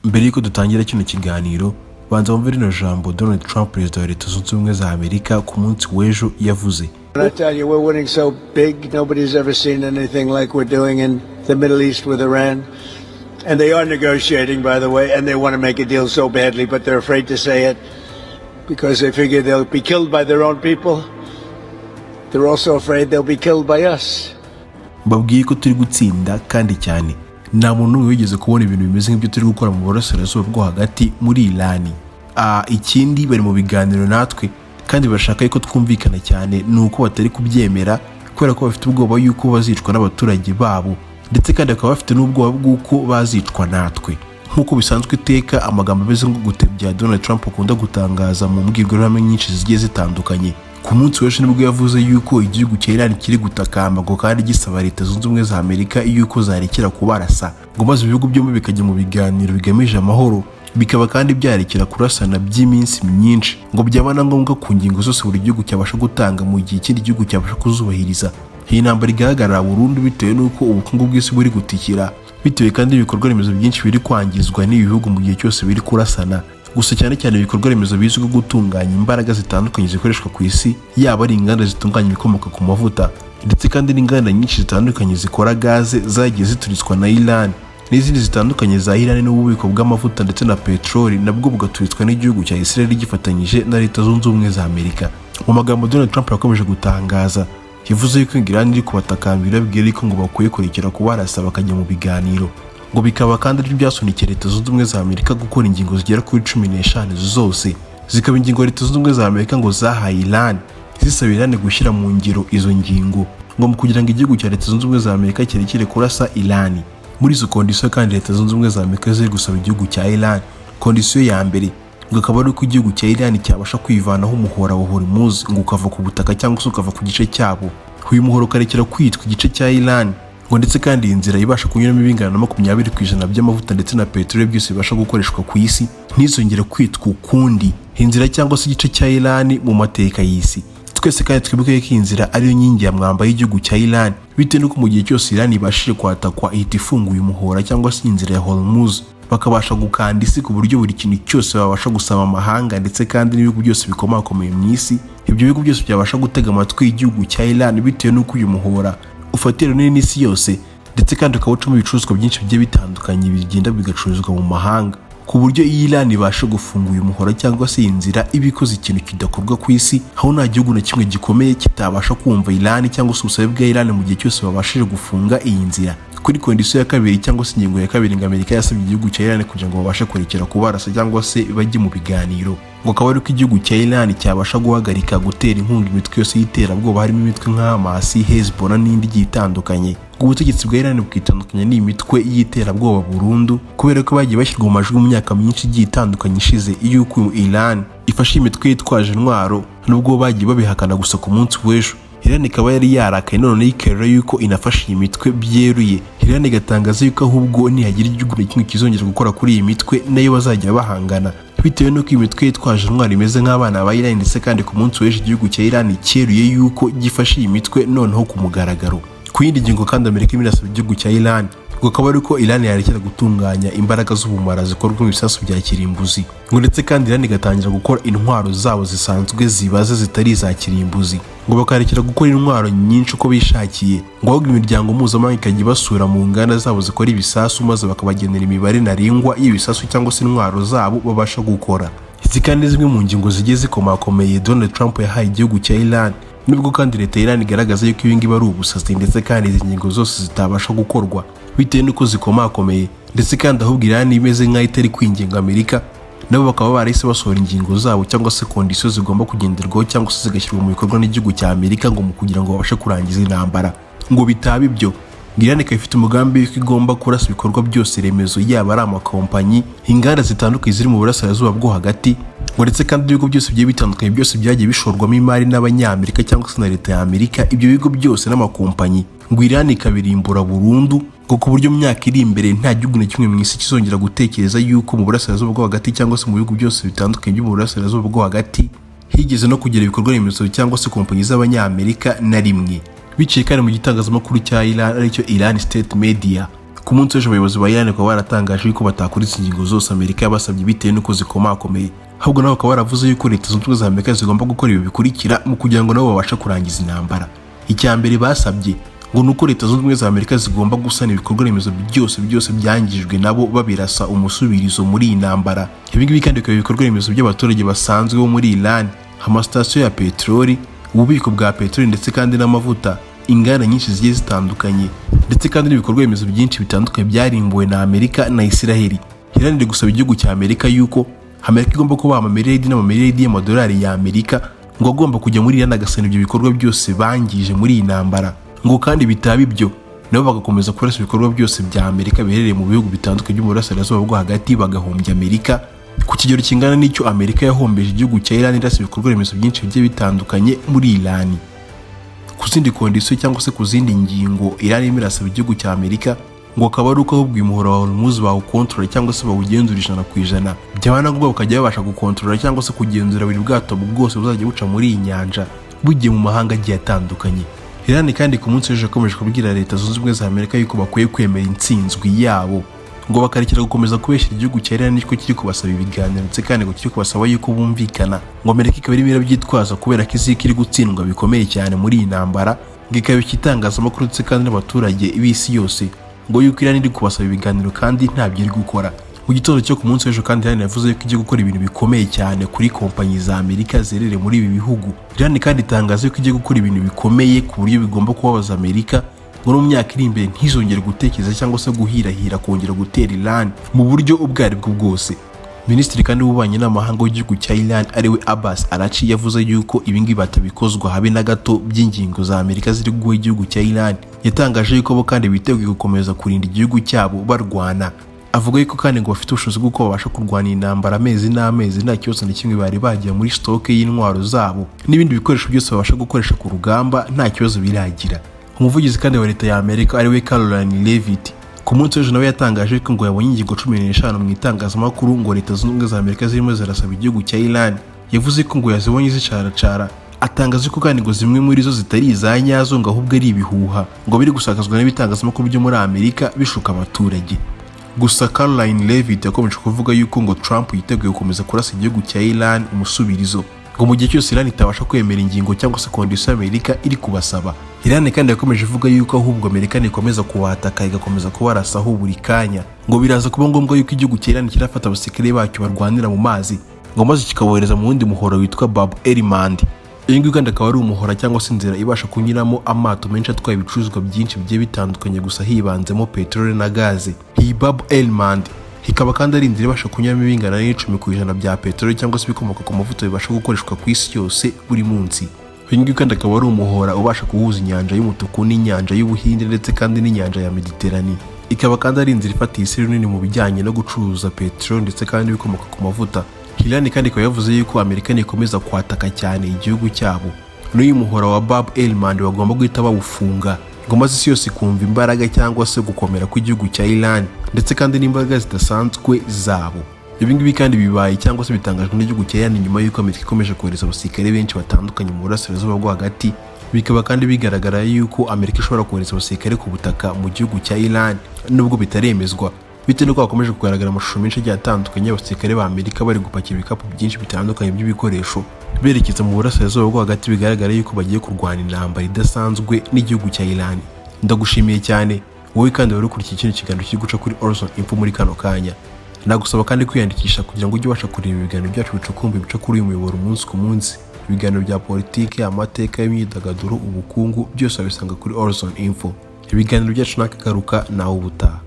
Mbere y'uko dutangira kino kiganiro, banza wumve rino jambo Donald Trump, perezida wa Leta Zunze Ubumwe za Amerika, ku munsi w'ejo yavuze. I tell you, we're winning so big, nobody's ever seen anything like we're doing in the Middle East with Iran. And they are negotiating, by the way, and they want to make a deal so badly, but they're afraid to say it because they figure they'll be killed by their own people. They're also afraid they'll be killed by us. Mbabwiye ko turi gutsinda kandi cyane. Nta muntu n'umwe wigeze kubona ibintu bimeze nk'ibyo turi gukora mu Burasirazuba bwo Hagati muri Irani. Ikindi, bari mu biganiro natwe kandi bashaka yuko twumvikana cyane, ni uko batari kubyemera kubera ko bafite ubwoba yuko bazicwa n'abaturage babo, ndetse kandi bakaba bafite n'ubwoba bw'uko bazicwa natwe. Nk'uko bisanzwe iteka, amagambo ameze nko gutebya Donald Trump akunda gutangaza mu mbwirwaruhame nyinshi zigiye zitandukanye. Ku munsi w'ejo nibwo yavuze yuko igihugu cya Iran kiri gutakamba ngo kandi gisaba Leta Zunze Ubumwe za Amerika yuko zarekera kubarasa, ngo maze ibihugu byombi bikajya mu biganiro bigamije amahoro, bikaba kandi byarekera kurasana by'iminsi myinshi, ngo byaba na ngombwa ku ngingo zose buri gihugu cyabasha gutanga mu gihe ikindi gihugu cyabasha kuzubahiriza, iyi ntambara igahagarara burundu, bitewe n'uko ubukungu bw'isi buri gutikira, bitewe kandi n'ibikorwa remezo byinshi biri kwangizwa n'ibi bihugu mu gihe cyose biri kurasana. Gusa cyane cyane ibikorwa remezo bizwiho gutunganya imbaraga zitandukanye zikoreshwa ku isi, yaba ari inganda zitunganya ibikomoka ku mavuta, ndetse kandi n'inganda nyinshi zitandukanye zikora gaze zagiye zituritswa na Iran, n'izindi zitandukanye za Iran, n'ububiko bw'amavuta ndetse na peteroli nabwo bugaturitswa n'igihugu cya Israel gifatanyije na Leta Zunze Ubumwe za Amerika. Mu magambo Donald Trump yakomeje gutangaza, yavuze yuko Iran iri kubatakambira, ababwira yuko ngo bakwiye kurekera kubarasa bakajya mu biganiro, ngo bikaba kandi aribyo byasunikiye Leta Zunze Ubumwe za Amerika gukora ingingo zigera kuri 15, zose zikaba ingingo Leta Zunze Ubumwe za Amerika ngo zahaye Iran, zisaba Iran gushyira mu ngiro izo ngingo, ngo mu kugira ngo igihugu cya Leta Zunze Ubumwe za Amerika kirekere kurasa Iran. Muri izo condition kandi Leta Zunze Ubumwe za Amerika ziri gusaba igihugu cya Iran, condition ya mbere ngo akaba ari uko igihugu cya Iran cyabasha kwivanaho umuhora wa Hormuz, ngo ukava ku butaka cyangwa se ukava ku gice cyabo, uyu muhora ukarekera kwitwa igice cya Iran, ngo ndetse kandi iyi nzira ibasha kunyuramo ibingana na 20% by'amavuta ndetse na peteroli byose bibasha gukoreshwa ku isi ntizongere kwitwa ukundi inzira cyangwa se igice cya Iran mu mateka y'isi. Twese kandi twibuke ko iyi nzira ariyo nkingi ya mwamba y'igihugu cya Iran, bitewe n'uko mu gihe cyose Iran ibashije kwatakwa, ihita ifunguye umuhora cyangwa se inzira ya Hormuz, bakabasha gukanda isi ku buryo buri kintu cyose babasha gusaba amahanga, ndetse kandi n'ibihugu byose bikomakomeye mu isi, ibyo bihugu byose byabasha gutega amatwi igihugu cya Iran, bitewe n'uko uyu muhora ufatira runini n'isi yose, ndetse kandi ukaba ucamo ibicuruzwa byinshi bigiye bitandukanye bigenda bigacuruzwa mu mahanga, ku buryo iyi Iran ibasha gufunga uyu muhora cyangwa se iyi nzira, iba ikoze ikintu kidakorwa ku isi, aho nta gihugu na kimwe gikomeye kitabasha kumva Iran cyangwa se ubusabe bwa Iran mu gihe cyose babashije gufunga iyi nzira. Kuri condition ya kabiri cyangwa se ingingo ya kabiri ngo Amerika yasabye igihugu cya Iran kugira ngo babashe kurekera kubarasa cyangwa se bajye mu biganiro, ngo akaba ari uko igihugu cya Iran cyabasha guhagarika gutera inkunga imitwe yose y'iterabwoba, harimo imitwe nka Hamas, Hezbollah n'indi igiye itandukanye, ngo ubutegetsi bwa Iran bukitandukanya n'iyi mitwe y'iterabwoba burundu, kubera ko bagiye bashyirwa mu majwi mu myaka myinshi igiye itandukanye ishize y'uko Iran ifashe imitwe yitwaje intwaro, nubwo bagiye babihakana. Gusa ku munsi w'ejo Iran ikaba yari yarakaye none ikerura yuko inafashe iyi mitwe byeruye. Iran igatangaza yuko ahubwo nihagira igihugu na kimwe kizongera gukora kuri iyi mitwe, nayo bazajya bahangana, bitewe n'uko iyi mitwe yitwaje intwaro imeze nk'abana ba Iran. Ndetse kandi ku munsi w'ejo igihugu cya Iran cyeruye yuko gifashe iyi mitwe noneho ku mugaragaro. Ku yindi ngingo kandi Amerika irimo irasaba igihugu cya Iran, ngo akaba ari uko Iran yarekera gutunganya imbaraga z'ubumara zikorwa mu bisasu bya kirimbuzi, ngo ndetse kandi Iran igatangira gukora intwaro zabo zisanzwe zibaze zitari iza kirimbuzi, ngo bakarekera gukora intwaro nyinshi uko bishakiye, ngo ahubwo imiryango mpuzamahanga ikajya ibasura mu nganda zabo zikora ibisasu, maze bakabagenera imibare ntarengwa y'ibisasu cyangwa se intwaro zabo babasha gukora. Izi kandi ni zimwe mu ngingo zigiye zikomakomeye Donald Trump yahaye igihugu cya Iran, nubwo kandi leta ya Iran igaragaza yuko ibi ngibi ari ubusazi, ndetse kandi izi ngingo zose zitabasha gukorwa bitewe n'uko zikomakomeye, ndetse kandi ahubwo Iran imeze nk'aho itari kwinginga Amerika. Nabo bakaba barahise basohora ingingo zabo cyangwa se condition zigomba kugenderwaho cyangwa se zigashyirwa mu bikorwa n'igihugu cya Amerika, ngo mu kugira ngo babashe kurangiza intambara. Ngo bitaba ibyo, Iran ikaba ifite umugambi w'uko igomba kurasa ibikorwa byose remezo, yaba ari amakompanyi, inganda zitandukanye ziri mu Burasirazuba bwo Hagati, ngo ndetse kandi ibigo byose bigiye bitandukanye, byose byagiye bishorwamo imari n'Abanyamerika cyangwa se na leta ya Amerika, ibyo bigo byose n'amakompanyi, ngo Iran ikabirimbura burundu, ngo ku buryo mu myaka iri imbere nta gihugu na kimwe mu isi kizongera gutekereza yuko mu Burasirazuba bwo Hagati cyangwa se mu bihugu byose bitandukanye byo mu Burasirazuba bwo Hagati higeze no kugira ibikorwa remezo cyangwa se kompanyi z'Abanyamerika na rimwe. Biciye kandi mu gitangazamakuru cya Iran, aricyo Iran State Media, ku munsi w'ejo nibwo batangaje yuko Iran Ku munsi w'ejo, abayobozi ba Iran bakaba baratangaje yuko batakuritse ingingo zose Amerika yabasabye bitewe n'uko zikomakomeye, ahubwo nabo bakaba baravuze yuko Leta Zunze Ubumwe za Amerika zigomba gukora ibi bikurikira mu kugira ngo nabo babashe kurangiza intambara. Icya mbere basabye ngo ni uko Leta Zunze Ubumwe za Amerika zigomba gusana ibikorwa remezo byose byose byangijwe nabo babirasa umusubirizo muri iyi ntambara. Ibi ngibi kandi bikaba ibikorwa remezo by'abaturage basanzwe bo muri Iran, amasitasiyo ya peteroli, ububiko bwa peteroli ndetse kandi n'amavuta, inganda nyinshi zigiye zitandukanye, ndetse kandi n'ibikorwa remezo byinshi bitandukanye byarimbuwe na Amerika na Isiraheli. Iran iri gusaba igihugu cya Amerika yuko Amerika igomba kubaha amamiliyaridi n'amamiliyaridi y'amadolari ya Amerika, ngo agomba kujya muri Iran agasana ibyo bikorwa byose bangije muri iyi ntambara, ngo kandi bitaba ibyo nabo bagakomeza kurasa ibikorwa byose bya Amerika biherereye mu bihugu bitandukanye byo mu burasirazuba bwo hagati, bagahombya Amerika ku kigero kingana n'icyo Amerika yahombeje igihugu cya Iran irasa ibikorwa remezo byinshi bigiye bitandukanye muri Iran. Ku zindi condition cyangwa se ku zindi ngingo Iran irimo irasaba igihugu cya Amerika, ngo akaba ari uko ahubwo uyu muhora wa Hormuz bawukontorora cyangwa se bawugenzura 100%, byaba na ngombwa bakajya babasha gukontorora cyangwa se kugenzura buri bwato bwose buzajya buca muri iyi nyanja bugiye mu mahanga agiye atandukanye. Iran kandi ku munsi w'ejo yakomeje kubwira Leta Zunze Ubumwe za Amerika yuko bakwiye kwemera intsinzwi yabo, ngo bakarekera gukomeza kubeshyira igihugu cya Iran ko kiri kubasaba ibiganiro, ndetse kandi ngo kiri kubasaba yuko bumvikana. Ngo Amerika ikaba irimo irabyitwaza kubera ko izi ko iri gutsindwa bikomeye cyane muri iyi ntambara, ngo ikabika itangazamakuru ndetse kandi n'abaturage b'isi yose ngo yuko Iran iri kubasaba ibiganiro kandi ntabyo iri gukora. Mu gitondo cyo ku munsi w'ejo kandi, Iran yavuze yuko igiye gukora ibintu bikomeye cyane kuri kompanyi za Amerika ziherereye muri ibi bihugu. Iran kandi itangaza yuko igiye gukora ibintu bikomeye ku buryo bigomba kubabaza Amerika, ngo no mu myaka iri imbere ntizongere gutekereza cyangwa se guhirahira kongera gutera Iran mu buryo ubwo ari bwo bwose. Minisitiri kandi w'ububanyi n'amahanga w'igihugu cya Iran, ariwe Abbas Araghchi, yavuze yuko ibingibi batabikozwa habe na gato by'ingingo za Amerika ziri guha igihugu cya Iran. Yatangaje yuko bo kandi biteguye gukomeza kurinda igihugu cyabo barwana. Avuga yuko kandi ngo bafite ubushobozi bw'uko babasha kurwana intambara amezi n'amezi nta kibazo na kimwe bari bagira muri stock y'intwaro zabo n'ibindi bikoresho byose babasha gukoresha ku rugamba, nta kibazo biragira. Umuvugizi kandi wa leta ya Amerika, ariwe Karoline Leavitt, ku munsi w'ejo nawe yatangaje ko ngo yabonye ingingo 15 mu itangazamakuru ngo Leta Zunze Ubumwe za Amerika zirimo zirasaba igihugu cya Iran. Yavuze ko ngo yazibonye zicaracara, atangaza ko kandi ngo zimwe muri zo zitari iza nyazo, ngo ahubwo ari ibihuha ngo biri gusakazwa n'ibitangazamakuru byo muri Amerika bishuka abaturage gusa. Karoline Leavitt yakomeje kuvuga yuko ngo Trump yiteguye gukomeza kurasa igihugu cya Iran umusubirizo, ngo mu gihe cyose Iran itabasha kwemera ingingo cyangwa se condition Amerika iri kubasaba. Iran kandi yakomeje ivuga yuko ahubwo Amerika nikomeza kubataka, igakomeza kubarasaho buri kanya, ngo biraza kuba ngombwa yuko igihugu cya Iran kirafata abasirikare bacyo barwanira mu mazi, ngo maze kikabohereza mu wundi muhora witwa Bab el Mandeb. Uyu nguyu kandi akaba ari umuhora cyangwa se inzira ibasha kunyuramo amato menshi atwaye ibicuruzwa byinshi bigiye bitandukanye, gusa hibanzemo peteroli na gaze. Iyi Bab el Mandeb ikaba kandi ari inzira ibasha kunyuramo ibingana n'10% bya peteroli cyangwa se ibikomoka ku mavuta bibasha gukoreshwa ku isi yose buri munsi. Uyu nguyu kandi akaba ari umuhora ubasha guhuza inyanja y'Umutuku n'inyanja y'Ubuhinde ndetse kandi n'inyanja ya Mediterane. Ikaba kandi ari inzira ifatiye isi runini mu bijyanye no gucuruza peteroli ndetse kandi n'ibikomoka ku mavuta. Iran kandi ikaba yavuze yuko Amerika nikomeza kwataka cyane igihugu cyabo, n'uyu muhora wa Bab el Mandeb bagomba guhita bawufunga, ngo maze isi yose ikumva imbaraga cyangwa se gukomera kw'igihugu cya Iran ndetse kandi n'imbaraga zidasanzwe zabo. Ibi ngibi kandi bibaye cyangwa se bitangajwe n'igihugu cya Iran nyuma y'uko Amerika ikomeje kohereza abasirikare benshi batandukanye mu burasirazuba bwo hagati. Bikaba kandi bigaragara yuko Amerika ishobora kohereza abasirikare ku butaka mu gihugu cya Iran, nubwo bitaremezwa, bitewe n'uko hakomeje kugaragara amashusho menshi agiye atandukanye y'abasirikare ba Amerika bari gupakira ibikapu byinshi bitandukanye by'ibikoresho berekeza mu burasirazuba bwo hagati, bigaragara yuko bagiye kurwana intambara idasanzwe n'igihugu cya Iran. Ndagushimiye cyane wowe kandi wari ukurikiye kino kiganiro kiri guca kuri Orson Info muri kano kanya. Nagusaba kandi kwiyandikisha kugira ngo ujye ubasha kureba ibiganiro byacu bicukumbuye bica kuri uyu muyoboro umunsi ku munsi. Ibiganiro bya politiki, amateka, y'imyidagaduro, ubukungu, byose wabisanga kuri Orson Info. Ibiganiro byacu nakagaruka nawe ubutaha.